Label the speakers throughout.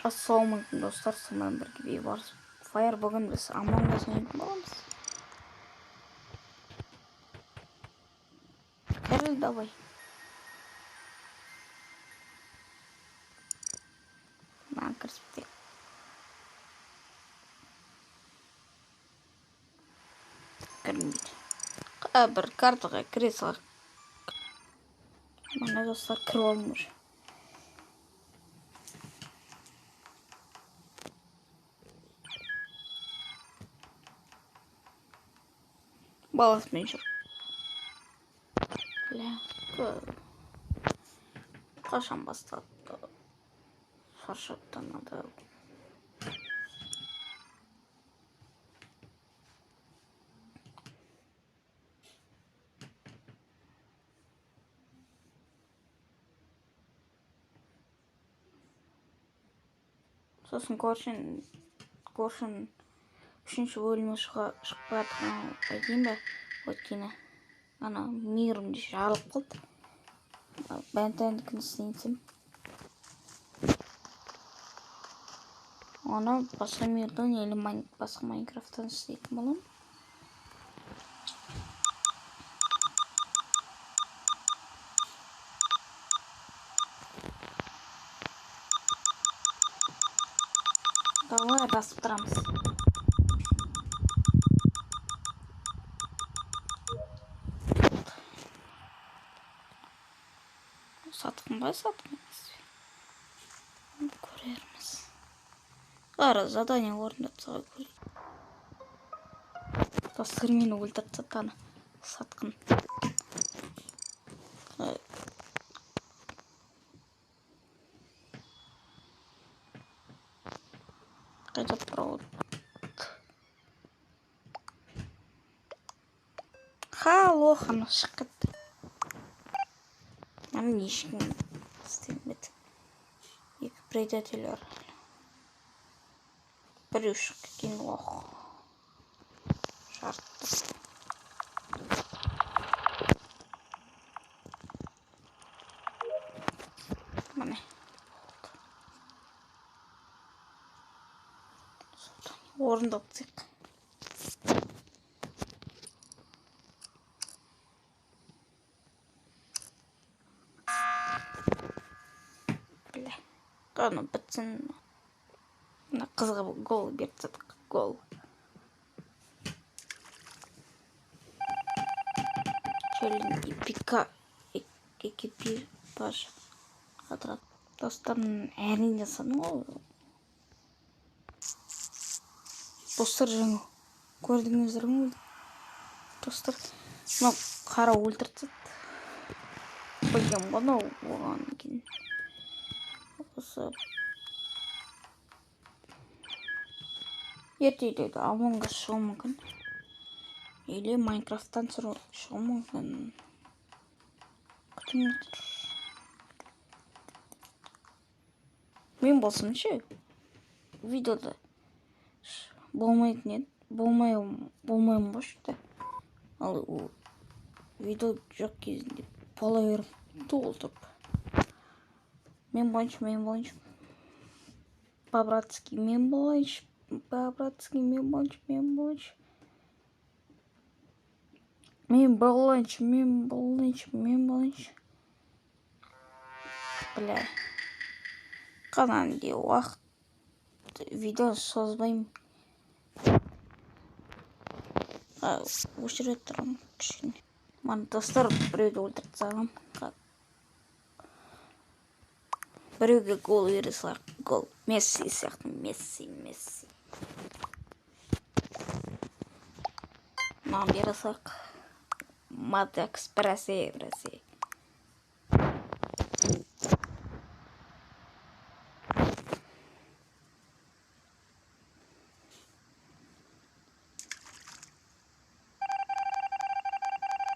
Speaker 1: Ассалаумағалейкум, достар! Сонымен бірге Бейбарыс Фаер. Бүгін біз Among Us ойнайтын боламыз. Кіріл, давай. Маған кірісіп кетейік. Кірінбейді. Бір картаға кіре салайық. Міне, достар, кіріп алдым уже. Баласымен жүр. Бля, қашан басталды? Шаршаттанады. Сосын көршін үшінші бөлімі шығып бара жатқан айтайын ба? Өйткені ана мейірім жарылып қалды. Бентендікін істейін. Оны басқа мирдан или басқа Майнкрафттан істейтін боламын. Давай басып тұрамыз. Сатқын ба, сатқын емес пе? Көрерміз. Қара, задание орындап тастауға көрейік. Достар, мені өлтіріп тастады ана сатқын. Қайда провод? Халло, ана шығып кетті. Ана ешкім істемеді. Екі предатель бар. Біреу шығып кеткен, ох. Жартты. Міне. Орындап тастайық. Бля. Ана бітсін. Мына қызға гол беріп тастадық. Гол. Челлендж эпика экипаж қатырады. Достар, әрине жасадым ғой. Достар, жаңа көрдіңіздер ме? Достар, мынау қара өлтіріп тастады. Білгем ғой мынау болғаннан кейін. Осы ертеде Among Us шығуы мүмкін. Или Майнкрафттан шығуы мүмкін. Күтіңіздер. Мен болсам ше, видеода болмайтын еді. Болмаймын ғой шықты. Ал видео жоқ кезінде бола беремін толтырып. Мен болайыншы, мен болайыншы. По-братски мен болайыншы, по-братски мен болайыншы, мен болайыншы. Мен болайыншы, мен болайыншы, мен болайыншы. Бля. Қананде уақыт видео созбаймын. Өшіре тұрамын кішкене. Мана, достар, біреуді өлтіріп тастағанмын. Біреуге гол бере салайық. Гол. Месси сияқты. Месси, Месси. Маған бере салайық. Мадакс, брасе, брасе.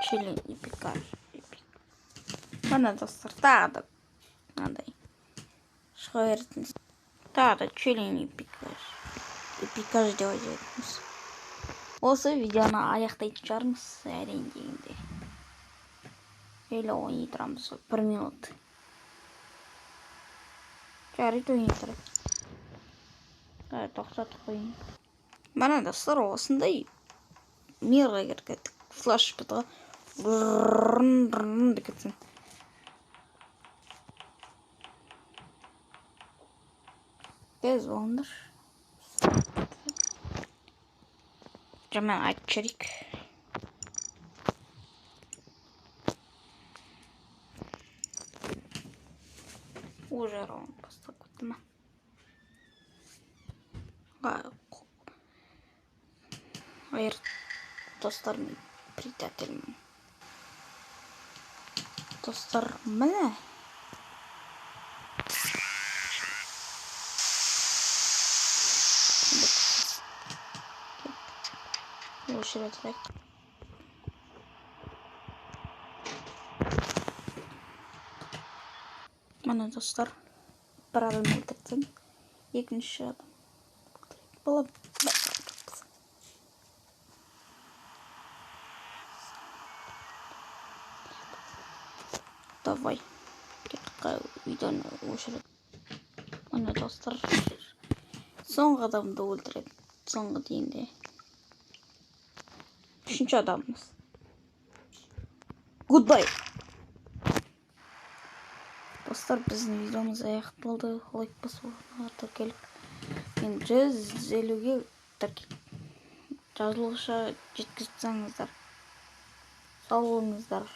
Speaker 1: Челлендж эпикаж. Мына, достар, тағы да мынандай шыға беретін. Тағы да челлендж эпикаж. Эпикаж деп айтатынбыз. Осы видеоны аяқтайтын шығармыз, әрине дегенде. Или ойнай тұрамыз бір минут. Жарайды, ойнай тұрайық. Тоқтатып қояйын. Мына, достар, осындай мирға кіріп кеттік. Флаш бітті ғой деп кетсін. Тез болыңдар. Жаман айтып жіберейік. Уже раунд басталып кетті ма? Айыр, достар, мен предательмін. Достар, міне. Өшіре тұрайық. Міне, достар, бір адам өлтірсем, екінші адам боламын. Давай, видеоны өшіреді. Міне, достар, соңғы адамды өлтіреді. Соңғы дегенде үшінші адамымыз. Goodbye. Достар, біздің видеомыз аяқталды. Лайк басып, тіркеліп, мен 150-ге жазылушы жеткізіп тастаңыздар. Сау болыңыздар.